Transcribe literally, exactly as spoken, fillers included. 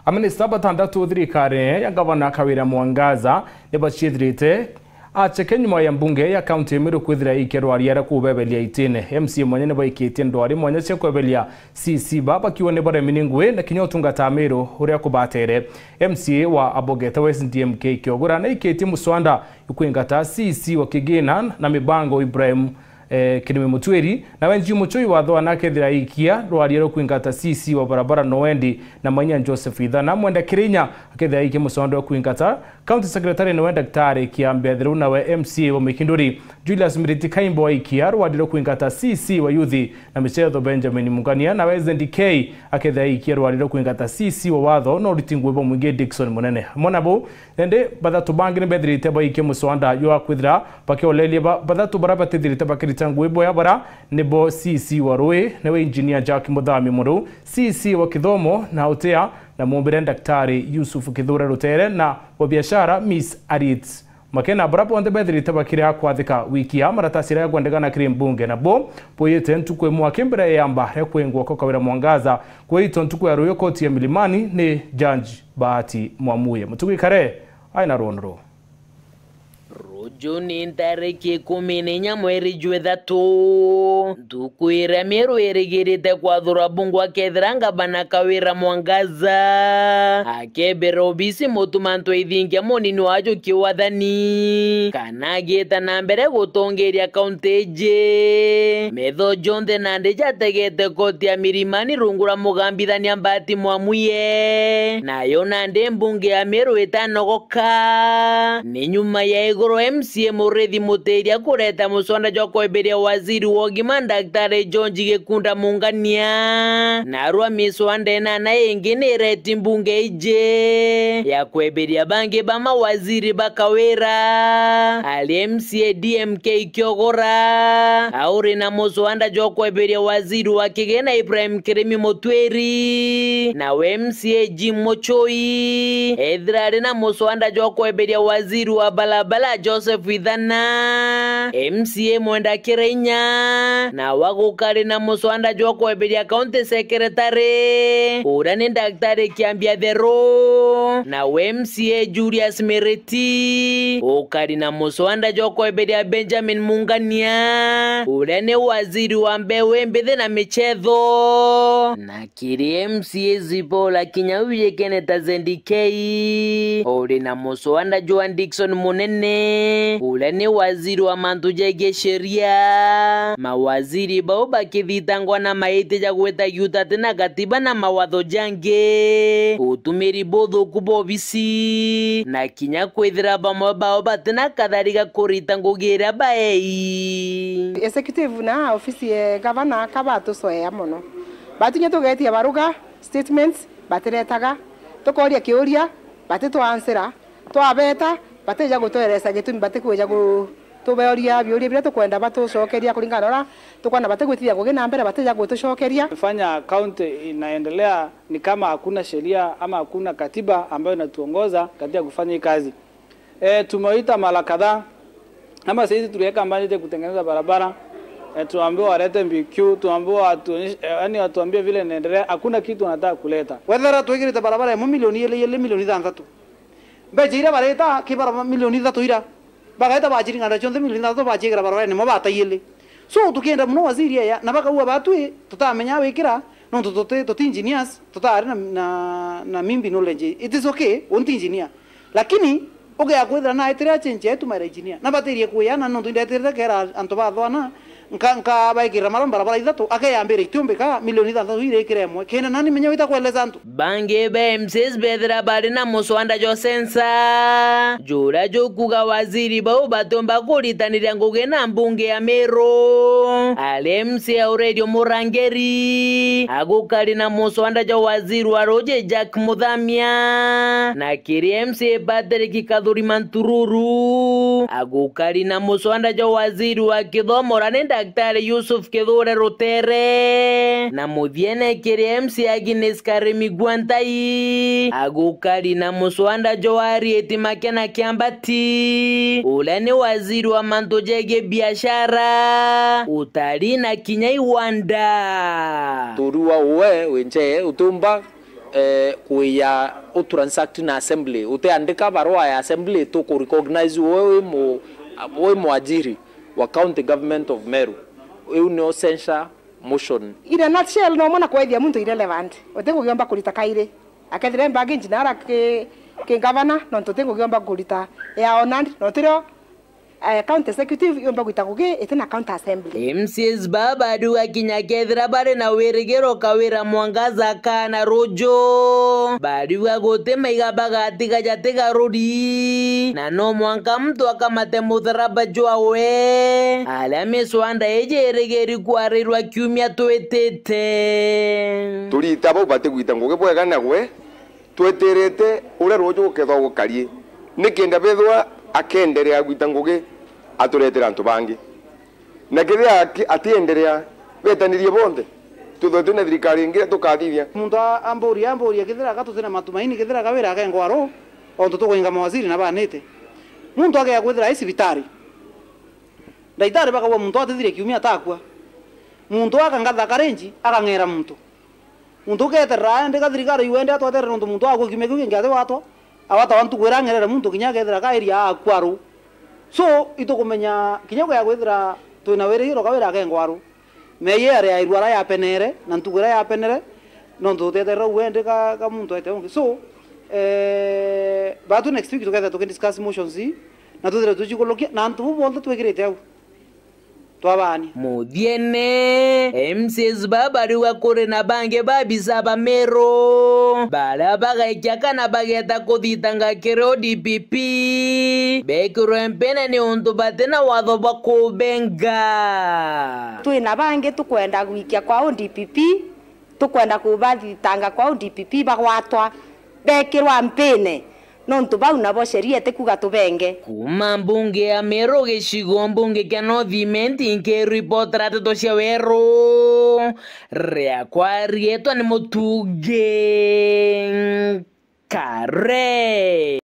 Aminista batantatu thirikari ya Ngavana Kawira Mwangaza nibaciithirite aceke nyuma ya mbunge ya kaunti ya Meru kwithira ikia rwaria rwa kubebelia itine. M C A mwanya nibaikitie ndwari mwanya cia kwebelia C C ba bakiuga ni baremi ni ngui na kinya utungata Meru uria kubatere. M C A wa Abogeta West D M K Kiogora naikitie muswanda kwingata C C wa Kigina na mibango Ibrahim eh, Kirimi Mutwiri, nawe Njui Muchoi wa Thwana akethira aikia rwaria rwa kwingata C C wa barabara Noendi na Mainya Joseph Ithana, Mwenda Kirinya akethira aikia muswanda wa kwingata County Secretary niwe Daktari Kiambe Athiru, nawe M C A wa Mikinduri Julius Miriti Kaimbo aikia rwaria rwa kwingata C C wa Youth na Michetho Benjamin Mungania, nawe Z D K akethira aikia rwaria rwa kwingata C C wa watho na uriti ngui bwa mwingi Dickson Munene. Amwe nabo Indi bathatu bangi ni bethirite baikia muswanda jwa kwithira bakioleria ba-, bathatu bara batithirite bakirita ngui boya bara nibo C C wa Rui, niwe Engineer Jack Muthami Muru, C C wa Kithomo na Utia, na mumbire Daktari Yusuf Kithure Rutere, na wa biashara Miss Arit Makena. Bara bonthe bethirite bakiria kwathika wiki ya maratasi aria kwendekana kiri mbunge, nabo boyite ntuku imwe aki mbere ya yamba ria kwingwa kwa Kawira Mwangaza. Kwitwa ntuku ya ruyo koti ya Milimani ni Judge Bahati Mwamuye. Mutugi Kare aina rwono ruu. Ruju ni ntariki ikumi na inya mweri jwa ithatu, ntuku iria Meru irigirite kwathura bungu akethira ngavana Kawira Mwangaza akebera obisi mutu mantu aithingia munini wa ajuki wathani kana agiita na mbere gutongeria kaunti iji. Metho jonthe nandi jategete koti ya Milimani rungu rwa mugambithania Bahati Mwamuye, nayo nandi mbunge ya Meru itanogoka. Ni nyuma ya iguru M C A Murithi Mutiria kureta muswanda jwa kweberia waziri wa ugima Daktari George Gikunda Mungania, narua miswanda inana ingi ni ireti mbunge iji ya kweberia bangi ba mawaziri ba Kawira, ari M C A D M K Kiogora, auri na muswanda jwa kweberia waziri wa kigina Ibrahim Kirimi Mutwiri, nawe M C A Jim Muchoi, ethira ari na muswanda jwa kweberia waziri wa balabala Joseph Ithana, M C A Mwenda Kirainya, nawe agukari na muswanda jwa kweberia county secretary, uria ni Daktari Kiambia Theru, nawe M C A Julius Miriti, ukari na muswanda jwa kweberia Benjamin Mungania, uria ni waziri wa mbeu imbithi na michetho, na kiri M C As Paul Akinya wijikene ta Z D K, uri na muswanda jwa Dickson Munene, uria ni waziri wa mantu jegie sheria. Mawaziri bau bakithitangwa na maiti ja gwita giuta ati na gatiba na mawatho jangi, utumiri buthuku bwa obisi, na kinya kwithira bamwe bao bati na kathari ga kurita ngugi iria baei. Executive na ofisi ya gavana ka batucoea mono. Batunya tugetia baruga statements, batiretaga. Tukoria kiuria, batitwansira. Twabeta, batija gutweresa gitumi batikwija gu-, tubeoria biuria biria tukwenda batucokeria kuringana na uria tukwona batigwitithia ngugi na mbere, batija gutucokeria. Fanya county inaendelea ni kama hakuna sheria ama hakuna katiba ambayo inatuongoza katika kufanya hii kazi. E, tumewaita mara kadhaa. Ama saizi tuliweka mbali kutengeneza barabara. E, tuambiwa walete B Q, tuambiwa watuonyeshe, e, yani watuambie vile inaendelea. Hakuna kitu wanataka kuleta. Wethera twigirite barabara ya milioni ili, ili milioni ithanthatu. Mbeca iria bareta ki barabara milioni ithatu ira. Bageta baciringa nda cionthe milioni ithatu baciikira barabara nimo bata ili. So tukienda muno waziri eya, na bakaua batwi, tutamenya wikira, nontu tuti, tuti engineers, tutari na, na, na mimbi knowledge. It is okay, unti engineer. Lakini, ugea kwithira na etire achenche etu mara engineer. Na batirie kuya na nontu indetirite kera antu bathwana, nka, nka baikirira mara barabara ithatu, akeyambira itiumbika milioni ithanthatu irikire imwe. Kenda nani menya wita kueleza antu. Bangi ba M Cs bethira bari na muswanda jwa sensa, juria jukuga waziri bau batumba kuritaniria ngugi na mbunge ya Meru. Ari M C A Aurelio Murangeri, agukari na muswanda jwa waziri wa ruji Jack Muthamia, na kiri M C A Patrick Kathuri Mantururu, agukari na muswanda jwa waziri wa kithomo uria ni Daktari Yusuf Kithure Rutere, na muthiene kiri M C A Agnes Karimi Gwantai, agukari na muswanda jwa Arieti Makena Kiambati, uria ni waziri wa mantu jegie biashara, utari na kinya iwanda. Turi wa uwe winche utumba eh, kuya u transact na assembly, utiandika barua ya assembly, tuku recognize we wi mu-, wi mwajiri wa County Government of Meru. Iu nio censure motion. In a nutshell, no mwana kwethia muntu irrelevant, uti ngugiomba kurita kairi. Akethira mbangi njinara ki, ki gavana, nontu uti ngugiomba kurita ya Onand, no tirio, eh, county executive yomba gwita ngugi iti na county assembly. M C As baba bariuga kinya kethira bari na wirigiro Kawira Mwangaza akana ruju, bariuga guti maiga bagatiga jatigaruri, na no mwanka muntu akamate mutharaba jwawe, aria miswanda iji irigiri kwarirwa kiumia twitite. Turita bau batigwita ngugi bwega nagwe, twetirite uria ruju gukethwa gukari, nikenda bethwa akenderea gwita ngugi aturetera antu bangi. Na kethira aki-, atienderea, betanirie bonthe, twithwe twina thirikari ingi iria tukathithia. Muntu a-, amburia, amburia, kethira ka tutina matumaini, kethira Kawira akengwa ru, ontu tukwinga mawaziri na banite. Muntu agea kwithira ai cibitari. Ndaitari bakauga muntu atithire kiumia atakua. Muntu akangatha karenji, akang'era muntu. Muntu uketerera aende ka thirikari iwende atweterere nontu muntu akua kiumia kiu kingi ati watwa. Awatawa ntuku iria ang'erere muntu kinya akethira ka area akua ru. So, itukumenya kinya kwea kwithira twina wirigiro Kawira akengwa ru. Meyia yaria yairua ara yapenere, na ntuku iria yapenere, nontu tuteterera uende ka, ka muntu aite ungi. So, eh, batu next week tukethira tukidiscuss motions ii, na twithire tucikulukia, na antu bu bonthe twikirite au. Twabaania. Muthiene, M C As baba bariuga kuri na bangi ba bisa ba Meru, baria bagaikia kana bageta kuthitanga kiri O D P P, bekirwe mpine ni untu batina watho bwa kubenga. Twina bangi tukwenda gwikia kwa O D P P, tukwenda kubathitanga kwa O D P P bagwatwa, bekirwa mpine, nontu bau nabo sheria itikuga tubenge. Kuuma mbunge ya Meru gicigo mbunge kia North Imenti, nkiripotera nteto cia weru, riakwa riitwa ni Mutungi Kare.